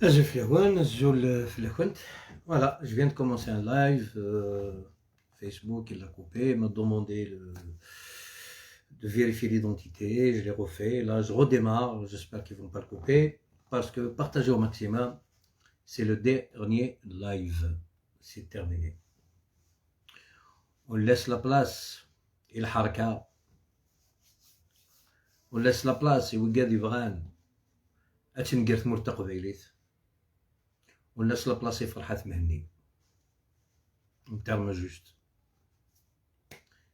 Azul fellawen, azul fellakent. Voilà, je viens de commencer un live. Facebook, il l'a coupé, il m'a demandé de vérifier l'identité. Je l'ai refait. Là, je redémarre. J'espère qu'ils vont pas le couper. Parce que partager au maximum, c'est le dernier live. C'est terminé. On laisse la place i lḥerka. On laisse la place i wigad yebɣan ad tenger tmurt taqbaylit. On laisse la place i Ferhat Mehenni. En termes juste.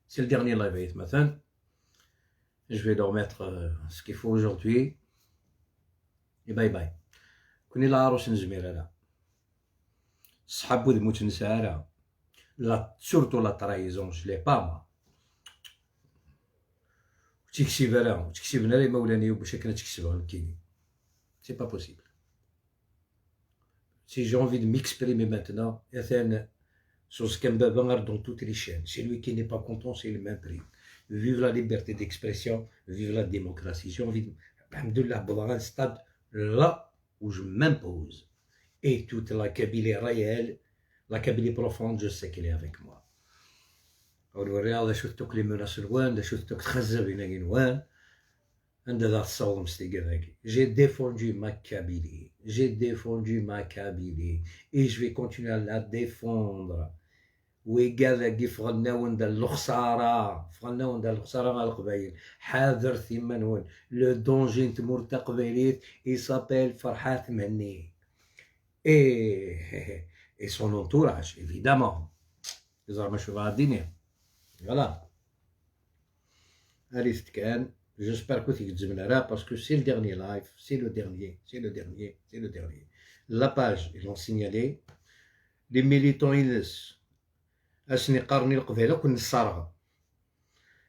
C'est le dernier live مثلا. Je vais leur mettre ce qu'il faut aujourd'hui. Et bye bye. كوني العروس نزمير انا. صحاب ذموت نسارة. La, surtout la trahison, je l'ai pas moi. تكسب راه تكسبنا لي مولاني باش كنا تكسبها كيني. C'est pas possible. Si j'ai envie de m'exprimer maintenant, dans toutes les chaînes. Celui qui n'est pas content, c'est le même prix. Vive la liberté d'expression, vive la démocratie. J'ai envie de الحمد لله, un stade là où je m'impose. Et toute la Kabylie réelle, la Kabylie profonde, je sais qu'elle est avec moi. والرياض شفتك les menaces الوان شفتك تخزب وين عند ذا الصوت مستيقظ. J'ai défendu ma Kabylie, j'ai défendu ma Kabylie et je vais continuer à la défendre. وقال كيف غناو ندير الخساره فغناو ندير الخساره مع القبايل حاذر ثمن le danger نتمور تقبايليت, il s'appelle فرحات مهني et son entourage, évidemment. زعما شو غاديني. Voilà. Allez, كان. J'espère que tu là parce que c'est le dernier live, c'est le dernier, c'est le dernier, c'est le dernier. La page, ils l'ont signalé. Les militants ines اسني قارني القبيله كون نصارغ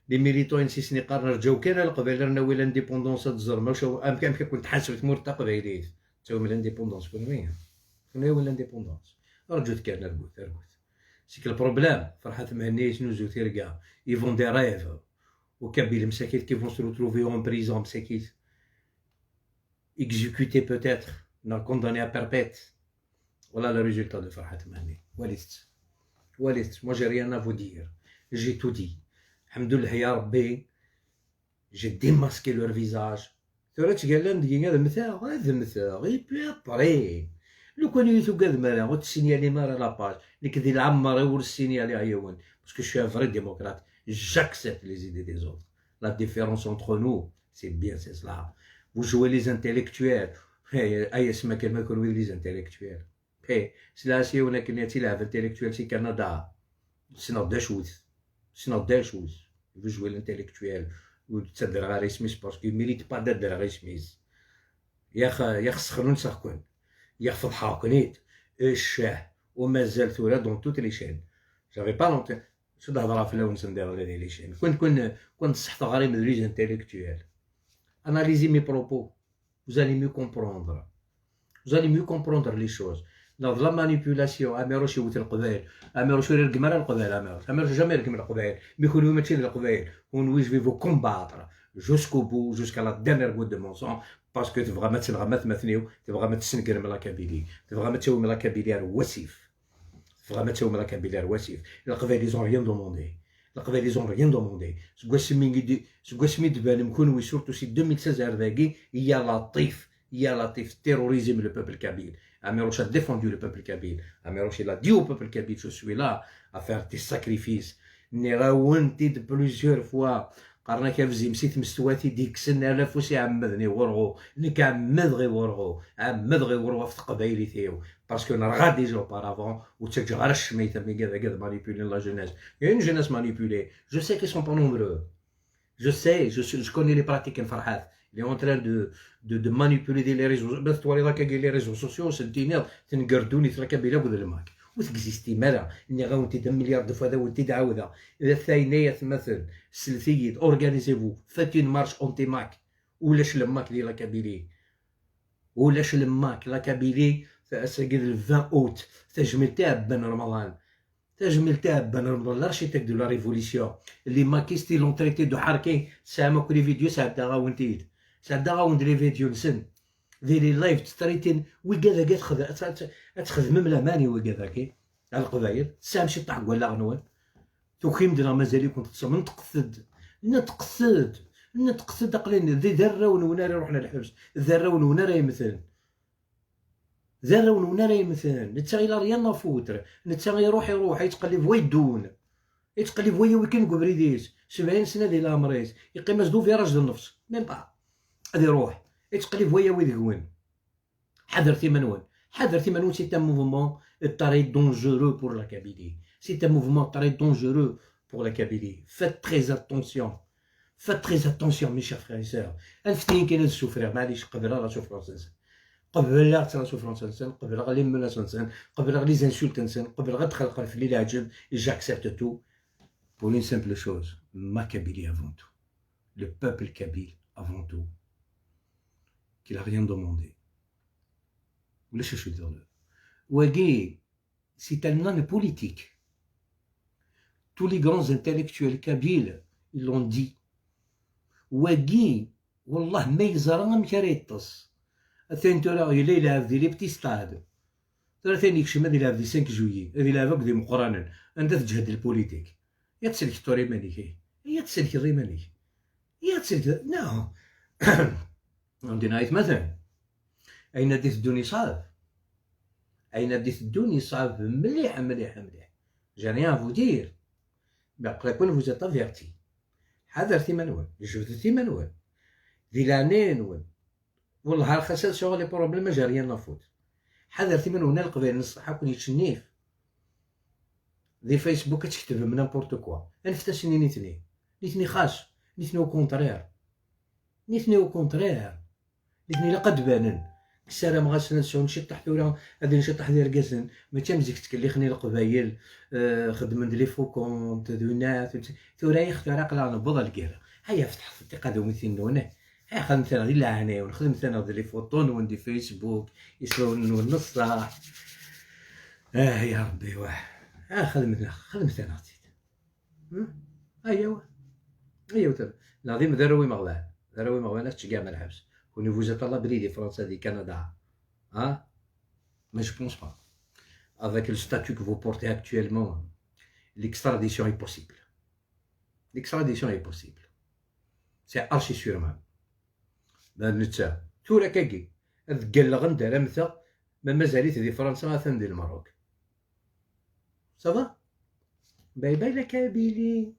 les militants ines سني قارن رجاو كان القبيله رانا l'indépendance تزر ماشي ام كان كنت حاسب تمور تقبايليت تاو l'indépendance كون وين كون وين l'indépendance رجوت كان رقوت رقوت. C'est que le problème, فرحات مهني نوزو تيرقا, ils vendent des rêves aux Kabyles مساكيت qui vont se retrouver en prison مساكيت, exécutés peut-être, non, condamnés à perpète. Voilà le résultat de Farhat Mehenni. وليت وليت, moi j'ai rien à vous dire, j'ai tout dit. الحمد لله يا ربي, j'ai démasqué leur visage. ثورة تقال لنا هذا مثال هذا مثال et puis après لو كان يتوقد مالا وتسينيالي مارا la page اللي كدي العمر ور سينيالي عيون parce que je suis un vrai démocrate, j'accepte les idées des autres. La différence entre nous, c'est bien, c'est cela. Vous jouez les intellectuels. اي اسمك ما يكونوا les intellectuels. هي سلاسي ولكن تلعب intellectuel c'est Canada. C'est deux choses, c'est deux choses. Vous jouez l'intellectuel وتدر غير اسميس parce que mérite pas تدر غير اسميس يا خ يا خسخرون سخكون يا فضحاكنيت الشاه ومازال ثورة dans toutes les chaînes. J'avais pas longtemps شو تهضر في الاول ندير les chaînes كنت كنت كنت صحت غير من les intellectuels. Analysez mes propos, vous allez mieux comprendre, vous allez mieux comprendre les choses. Dans la manipulation, اميروش يوت القبائل اميروش يرقم على القبائل اميروش اميروش jamais يرقم القبائل mais كل ماشي القبائل. Oui, je vais vous combattre jusqu'au bout, jusqu'à la dernière goutte de mon sang, parce que تبغى ما تلغى ما تمثنيو تبغى ما تسنقر من la Kabylie تبغى ما تسوي من la Kabylie وسيف تبغى ما تسوي من la Kabylie وسيف. القبائل, ils ont rien demandé. القبائل, ils ont rien demandé. سكوا سمي تبان مكون surtout c'est 2016 هذاكي يا لطيف يا لطيف terroriser le peuple kabyle. Amirouche a défendu le peuple kabyle. Amirouche, il a dit au peuple kabyle, je suis là à faire des sacrifices. نراونتي plusieurs fois قرنا كيف زيمسيت مستواتي ديك سنة لا فوسي عمدني ورغو نك عمد غي ورغو عمد غي ورغو في قبايلي تيو parce que نرغا déjà auparavant وتشجع غير الشميته mais كذا كذا manipuler la jeunesse, une jeunesse manipulée. Je sais qu'ils sont pas nombreux, je sais, je connais les pratiques. فرحات, il est en train de manipuler les réseaux بس توري ذاك les réseaux sociaux سنتينير تنقردوني تركب بلا بوذ الماك وتكزيستي مالا اني غاونتي دم milliards de fois وانتي دعاوذا اذا ثاينية مثل سلثيد. Organisez-vous, faites une marche anti-MAK. ولاش le MAK ديال la Kabylie ولاش le MAK. La Kabylie ساكي 20 اوت تجمل تاع بن رمضان تجمل تاع بن رمضان, l'architecte de la révolution. Les makistes l'ont traité de harki. سامع كل فيديو ساعة غاونتيد ساعة غاوند les vidéos نسن. ذي les lives تريتين وكذا كاع تخدم لاماني وكذا كي على القبايل ساعة مشي طاح ولا غنوان توكيم دينا مازال يكون تصم نتقصد نتقصد نتقصد قلين ذي ذره ونونا روحنا الحبس ذره ونونا يمثل ذره ونونا يمثل نتا il a rien à foutre. نتا يروح يروح يتقلب ويدون يتقلب ويا ويكن قبريديس 70 سنه ديال الامريس يقيم دو virage د النفس même pas غادي يروح يتقلب ويا ويدكون. حذر تيمنون حذر تيمنون. C'est un mouvement très dangereux pour la Kabylie. C'est un mouvement très dangereux pour la Kabylie. Faites très attention. Faites très attention, mes chers frères et sœurs. انفتين كاين souffrir معليش قبل la souffrance قبل la souffrance نسن قبل les menaces نسن قبل les insultes نسن قبل غير تخلق في الليل عجب. J'accepte tout pour une simple chose: ma Kabylie avant tout, le peuple kabyle avant tout, qu'il a rien demandé. ولاش شو يدير واقي. C'est un homme politique. Tous les grands intellectuels kabyles, ils l'ont dit. واقي والله ما يزرى مكان يطس ثاني ترى يلا يلعب دي les petits stades ترى ثاني يكشم هذه يلعب دي 5 juillet هذه يلعب دي مقرانا انت تجهد ال politique يا تسلك توري مالك يا تسلك غير مالك يا تسلك non عندنا مثلا اين ديت الدوني صعب اين ديت الدوني صعب مليح مليح مليح. J'ai rien à vous dire. يكون vous êtes avertis. حذر تيمانوال جبت تيمانوال دي لاني نوال والله خاصة sur les problèmes, j'ai rien à foutre. حذر تيمانوال القبائل نصحة كون يتشنيف دي فيسبوك تكتب من n'importe quoi. انفتاسني نيتني نيتني خاص نيتني au contraire نيتني au contraire نيتني لقد بانن السلام غاسنا نسعو نشطح ثورا غادي نشطح ديال كازن ماشي مزيك تكليخني القبايل آه خدمن les faux comptes دونات ثورا يختار قلا نبض الكير هيا فتح الثقه دوميتين نونه هيا خدمت انا ديال العناية ونخدمت انا ديال les photos وندي فيسبوك يسلون النص اه يا ربي واه اه خدمت خدمت انا ايوا ايوا العظيم ذروي مغلان ذروي مغلان تشكاع من الحبس. Vous êtes à l'abri des Français du Canada. Hein? Mais je pense pas. Avec le statut que vous portez actuellement, l'extradition est possible. L'extradition est possible. C'est archi sûr même. نتا تورا كاكي قال غندر مثلا ما مازاليت دي فرنسا غاثن دي الماروك. Ça va, bye bye la Kabylie.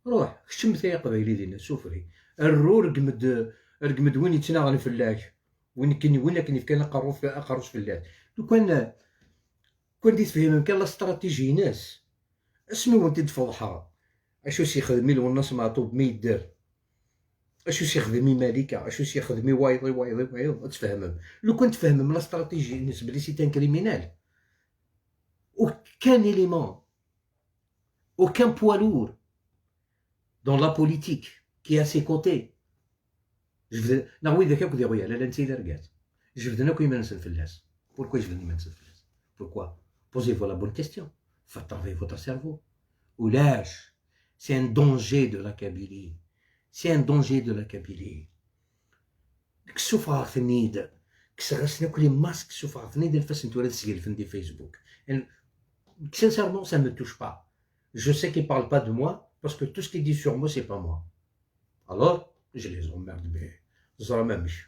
روح خشمت يا قبايلي دينا souffrez الرو رقمد رقمد وين يتناغل فلاك وين كان وين كان كان قروف قروش فلاك لو كان كون ديت فهم كان la stratégie ناس اسمي وانت تفضحها اشو سيخدمي الناس معطوب ما يدير اشو سيخدمي مالكه اشو سيخدمي وايضي وايضي وايض تفهمم لو كنت تفهمم la stratégie الناس بلي c'est un criminel. Aucun élément, aucun poids lourd dans la politique qui est à ses côtés. جبد نعوي ذاك ياك ديغويا لا لا انت الا رقات جبدنا كي ما نسال فلاس. Pourquoi جبدني ما نسال فلاس? Pourquoi? Posez-vous la bonne question. Faites travailler votre cerveau. ولاش c'est un danger de la Kabylie, c'est un danger de la Kabylie. كسوف ثنيد كسغسنا كل masques سوف ثنيد الفاس نتورا تسجل في فيسبوك. Sincèrement, ça ne me touche pas. Je sais qu'ils ne parlent pas de moi parce que tout ce qu'ils disent sur moi, c'est pas moi. Alors je les emmerde bien. زرا ما مش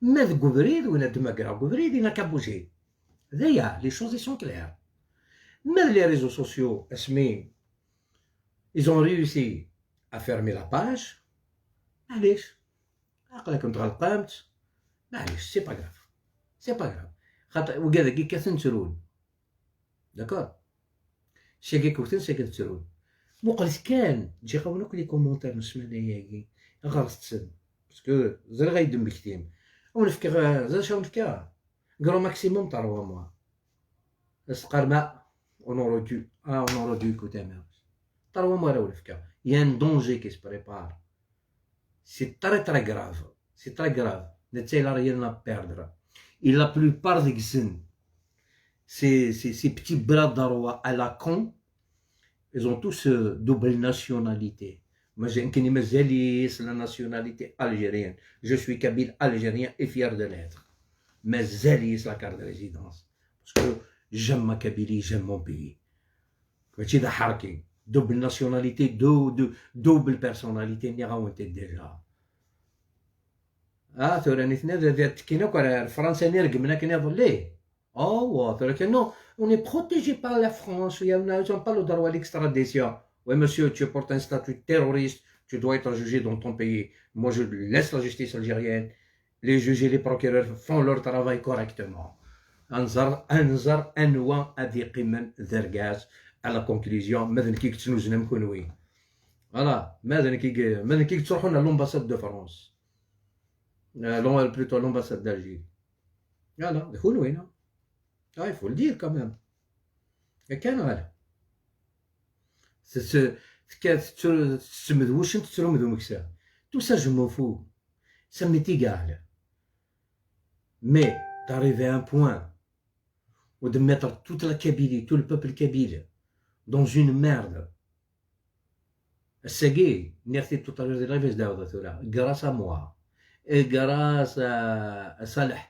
ما ذ قبريد ولا دما كرا قبريد il n'a qu'à bouger. ذيا les choses sont claires. Mais les réseaux sociaux اسمي ils ont réussi à fermer la page معليش عقلك تغلقامت معليش c'est pas grave, c'est pas grave. خاطر وكذا كي كثن d'accord شي كي كوتن سي كتسرون مقلت كان تجي قاونا les commentaires نسمعنا ياكي غرس تسن parce que زر غيدم بكتيم ونفكي زاد شنو نفكي grand maximum 3 mois استقر ما on aurait dû, ah, on aurait dû écouter. 3 mois راه ونفكا. Il y a un danger qui se prépare. C'est très très grave, c'est très grave. نتا il a rien à perdre. Et la plupart des ces petits bras droits à la con, ils ont tous double nationalité. مازال كاين مازال la nationalité algérienne. Je suis kabyle algérien et fier de l'être. مازال la carte de résidence parce que j'aime ma Kabylie, j'aime mon pays. ماشي ذا حركي double nationalité, double personnalité ني غاونتي déjà. اه ثوراني ثنا كاين فرنسا نرقمنا كاين يظل. Oh, non, on est protégé par la France, ils n'ont pas le droit à l'extradition. Oui, monsieur, tu portes un statut de terroriste, tu dois être jugé dans ton pays. Moi, je laisse la justice algérienne. Les juges et les procureurs font leur travail correctement. انظر انظر انوا ادي قيمن ذرقاز à la conclusion ماذا كي تنوزنا مكونوي. Voilà, ماذا كي تروحوا l'ambassade de France, plutôt l'ambassade d'Algérie. Voilà, كونوي. Ah, il faut le dire quand même. كان غالا تسمد واش انت ترمد مكسا. Tout ça, je m'en fous, ça m'est égal, mais d'arriver à un point ou de mettre toute la Kabylie, tout le peuple kabyle dans une merde. الساقي نيرتي tout à l'heure ديال داود ثورا grâce à moi et grâce à Salah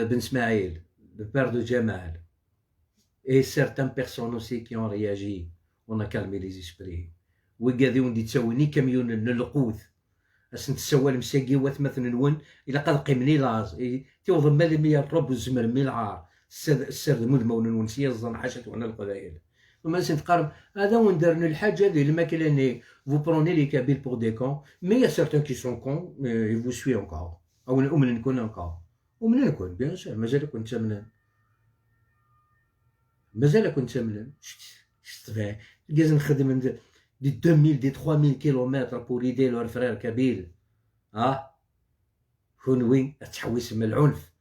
Ben Smaïl, le père de Jamal, et certaines personnes aussi qui ont réagi, on a calmé les esprits. وقاذي وندي تسويني كاميون القوت اسن تسوال مساقي وثمثن نون الى قد قيمني لاز تيوض مالي مي الرب الزمر مي العار السر مود مون ونسي الظن حاشا وانا القبائل وما تقارب هذا وين درنا الحاجه اللي الماكله. Vous prenez les Kabyles pour des cons, mais y a certains qui sont cons, ils vous suivent encore. او ومن نكون encore ومن نكون bien sûr مازال كنت تمنن مازال كنت تمنن شفت جاز نخدم des 2000, des 3000 kilomètres pour aider leurs frères kabyles. اه كون تحويس من العنف,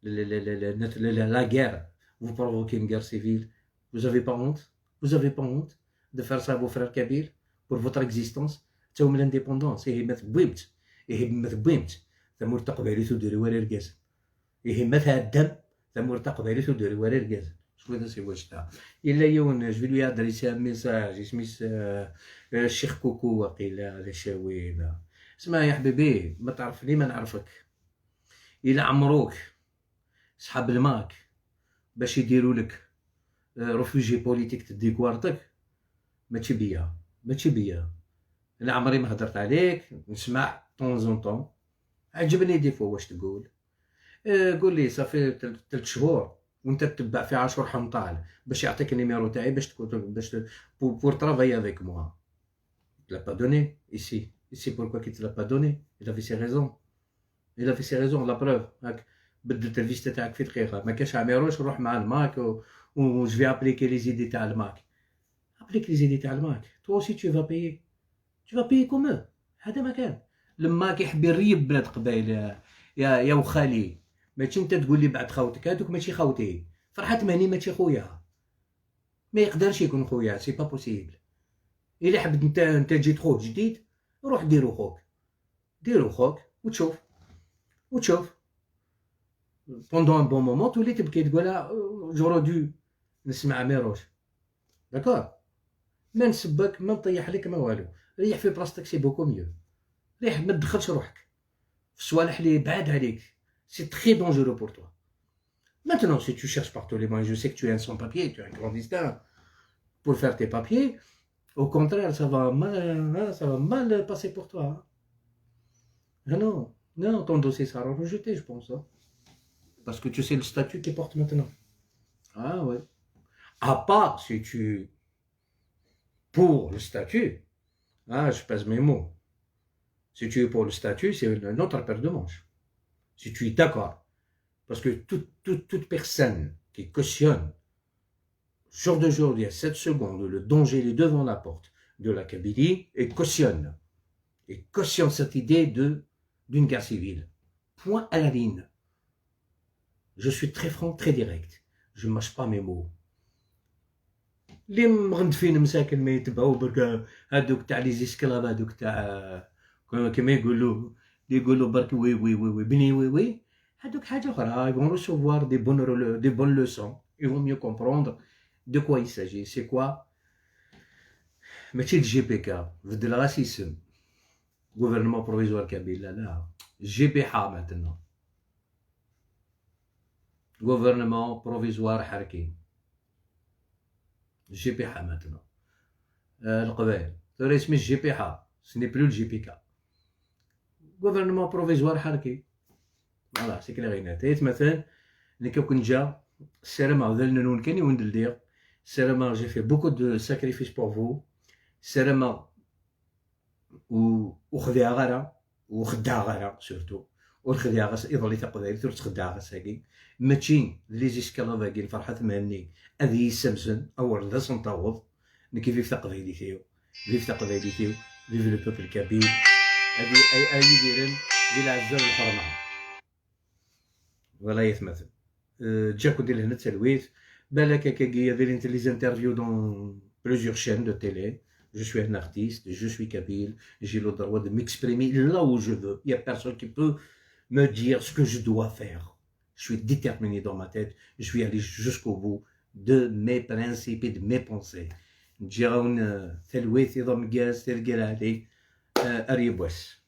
la guerre, vous provoquez une guerre civile. Vous avez pas honte? Vous avez pas honte de faire ça à vos frères kabyles pour votre existence? تاو l'indépendance هي ما تبويمت هي ما تبويمت ثمور تقبالي تديري ولا ركاز هي ما الدم ثمور تقبالي تديري ولا ركاز. شو هذا سي واش تا الا يون je lui adresse un message اسميس الشيخ كوكو وقيلا هذا شاوي. اسمع يا حبيبي ما تعرفني ما نعرفك الا عمروك صحاب الماك باش يديروا لك réfugié politique تدي كوارتك ماشي بيا ماشي بيا. انا عمري ما هضرت عليك نسمع temps en temps عجبني des fois واش تقول. قول لي ça fait 3 شهور وانت تتبع في عاشور حنطال باش يعطيك ال numéro تاعي باش تكون باش pour travailler avec moi. Il l'a pas donné ici. Ici, pourquoi qu'il te l'a pas donné? Il avait ses raisons. Il avait ses raisons, la preuve. هاك بدلت الفيستا تاعك في دقيقة ما كاش عميروش روح مع الماك و je vais appliquer les idées تاع الماك. Applique les idées تاع الماك, toi aussi tu vas payer, tu vas payer comme eux. هذا ما كان لما كيحب يريب بلاد قبايل يا وخالي ماشي انت تقول لي بعد خاوتك هذوك ماشي خاوتي. فرحات مهني ماشي خويا ما يقدرش يكون خويا, c'est pas possible. الا حبت انت جيت خوك جديد روح ديرو خوك ديرو خوك وتشوف وتشوف pendant un bon moment تولي تبكي تقول j'aurais dû نسمع ميروش. D'accord, ما نسبك ما نطيح لك ما والو ريح في بلاصتك, c'est beaucoup mieux. ريح ما تدخلش روحك في الصوالح اللي بعاد عليك, c'est très dangereux pour toi. Maintenant, si tu cherches par tous les moyens, je sais que tu es un sans-papier, tu es un clandestin, pour faire tes papiers, au contraire, ça va mal, hein, ça va mal passer pour toi. Hein. Ah non, non, ton dossier sera rejeté, je pense. Hein. Parce que tu sais le statut qu'il porte maintenant. Ah ouais. À part si tu pour le statut, ah, je pèse mes mots. Si tu es pour le statut, c'est une autre paire de manches. Si tu es d'accord. Parce que toute personne qui cautionne, jour d'aujourd'hui, à cette seconde, le danger est devant la porte de la Kabylie, et cautionne cette idée d'une guerre civile. Point à la ligne. Je suis très franc, très direct. Je ne mâche pas mes mots. اللي مغندفين مساكن ما يتبعوا برك هادوك تاع les esclaves هادوك تاع كما يقولوا اللي يقولوا برك oui بني oui هادوك حاجه اخرى. Ils vont recevoir des bonnes leçons, ils vont mieux comprendre de quoi il s'agit, c'est quoi. ماشي ال GPK بدل غاس اسم gouvernement provisoire kabyle. لا لا GPH maintenant, gouvernement provisoire harki, GPH maintenant. القبائل ترى اسمي GPH, ce n'est plus le GPK, gouvernement provisoire harki. Voilà, c'est clair et net. مثلا اللي كنت جا السلامة ذا نون كان يوندل سلامة. J'ai fait beaucoup de sacrifices pour vous. سلامة وخذيها غير وخدها غير surtout وخذيها غاس يظل تقدر تخدع غاس ماشي les esclaves كي فرحات مهني هذه يسمسن او ذا سنطاوض نكي vive تقبايليتيو, vive تقبايليتيو, vive le peuple kabyle. هذه اي اي يديرن ديال العزة والحرمه ولا يتمثل جاكو ديال هنا تلويث بالك كي دير les interviews dans plusieurs chaînes de télé. Je suis un artiste, je suis kabyle, j'ai le droit de m'exprimer là où je veux. Il n'y a personne qui peut me dire ce que je dois faire. Je suis déterminé dans ma tête, je vais aller jusqu'au bout de mes principes et de mes pensées. نجيغاون ثلويث إذا مكاز تلقى علي أريبوس.